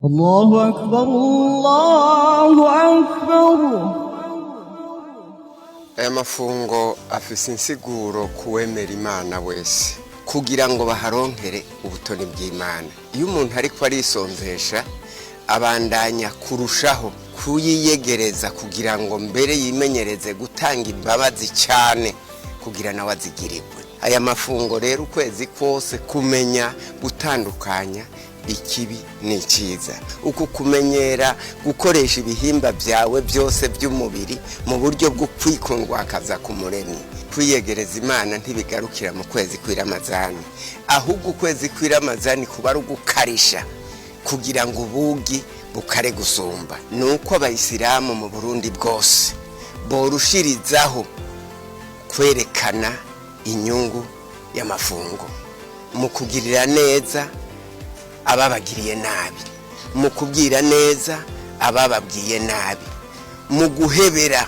الله أكبر الله أكبر. Aya mafungo afise insiguro kuwemera Imana wese, kugira ngo baharonkere ubutoni bw'Imana. Iyo umuntu ariko arisonzesha, abandanya kurushaho kuyiyegereza, kugira ngo mbere yimenyereze gutanga imbabazi cyane, kugira nawe azigirirwe. Aya mafungo rero, ukwezi kose, kumenya gutandukanya ikibi n'icyiza, uku kumenyera gukoresha ibihimba byawe byose by'umubiri mu buryo bwo kwikundwakaza ku Muremyi. Kwiyegereza Imana ntibigarukira mu kwezi kw'iramazani, ahubwo ukwezi kw'iramazani kuba ari ugukarisha kugira ngo ubugi bukare gusumba. Ni uko abayisilamu mu Burundi bwose borushirizaho kwerekana inyungu y'amafungo mu kugirira neza ababagiriye nabi, mu kubwira neza abababwiye nabi, mu guhebera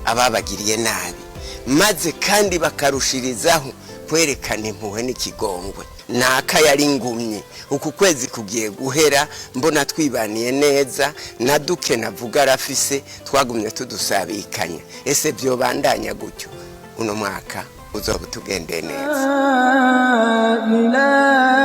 ababagiriye nabi, maze kandi bakarushirizaho kwerekana impuhwe n'ikigongwe. Naka yari ngumye, uku kwezi kugiye guhera mbona twibaniye neza, na duke navuga arafise, twagumye tudusabikanya. Ese byobandanya gutyo, uno mwaka uzoba utugendeye neza. لا إله